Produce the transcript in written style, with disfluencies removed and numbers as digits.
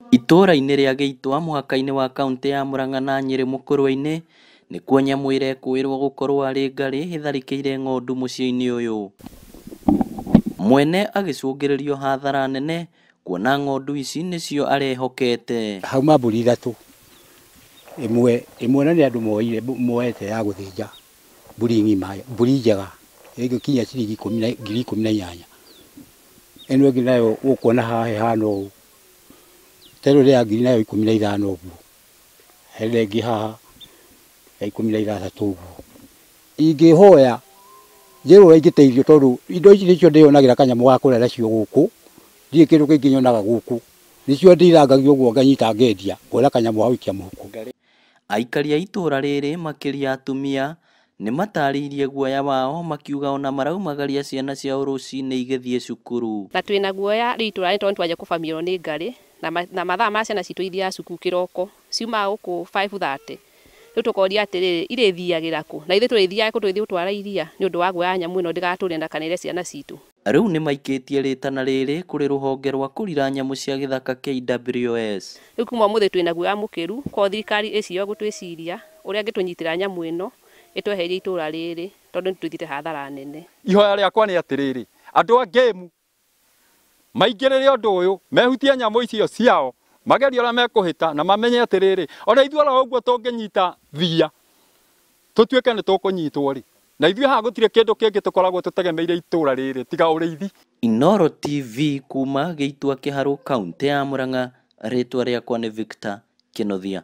Itũũra-inĩ rĩa Gĩitwa mũhaka-inĩ wa kaũntĩ ya Murang'a na Nyĩrĩ Mũkũrwe-inĩ nĩkuo nyamũ ĩrekũĩrwo gũkorwo arĩ ngarĩ ĩtharĩkĩire ng'ondu mũciĩ-inĩ ũyũ. Mwene agĩcũngĩrĩrio hathara nene kuona ng'ondu ici nĩcio arehokete. Hauma mbũri ithatũ, ĩmwe ĩmwe na nĩ andũ moire moete ya gũthĩnja mbũri ng'ima, mbũri njega ĩngĩkinya ciringi ikũmi na 18,000. Ĩno ĩngĩ nayo ũkuona haha ĩhana ũũ, ta ĩno nĩ ya ngiri nayo 15 ũguo. Hena ĩngĩ haha ya 16 ũguo. Ingĩhoya njĩrwo ũrĩa ingĩteithio tondũ indo ici nĩcio ndĩyonagĩra kanyamũ ga kũrĩa nacio gũkũ, ndirĩ kĩndũ kĩngĩ nyonaga gũkũ. Nĩcio ndĩithangagia ũguo nganyita ngendia ngona kanyamũ ga gũikia mũhuko. Aikari a itũũra rĩrĩ makĩria atumia nĩ matarĩirie guoya wao makiuga ona maraumagaria ciana ciao rũcinĩ igĩthiĩ cukuru. Na twĩna guoya rĩu itũũra nĩ tondũ nĩtwanjia kũbamĩrwo nĩ ngarĩ na mathaa ma ciana citũ ithiaga cukuru kĩroko ciumaga gũkũ 5:30. Rĩu tũkoria atĩrĩrĩ, irĩthiagĩra kũ? Na ithuĩ tũrĩthiaga kũ tũgĩthiĩ gũtwara iria nĩ ũndũ wa guoya nyamũ ĩno ndĩgatũrĩe na kana ĩrĩe ciana citũ. Rĩu nĩ maikĩtie rĩtana rĩrĩ kũrĩ rũhonge rwa kũrira nyamũ cia gĩthaka KWS. Rĩu kuma ũmũthĩ twĩna guoya mũkĩru, koguo thirikari ĩciyo gũtwĩciria ũrĩa ĩngĩtũnyitĩra nyamũ ĩno ĩtweherie itũũra rĩrĩ tondũ nĩ tũthiĩte hathara nene. Ihoya rĩakwa nĩ atĩrĩrĩ, andũ a ngĩmu maingĩrĩre ũndũ ũyũ, mehutie nyamũ icio ciao, magerie ũrĩa mekũhĩta na mamenye atĩrĩrĩ, ona ithuĩ oro ũguo tũngĩnyita thia tũtuĩke nĩ tũkũnyitwo rĩ, na ithuĩ haha gũtirĩ kĩndũ kĩngĩ tũkoragwo tũtegemeire itũũra rĩrĩ tiga ũrĩithi. Inooro TV kuma Gĩitwa Kĩharũ, kaũntĩ ya Murang'a, rĩtwa rĩakwa nĩ Victor Kĩnuthia.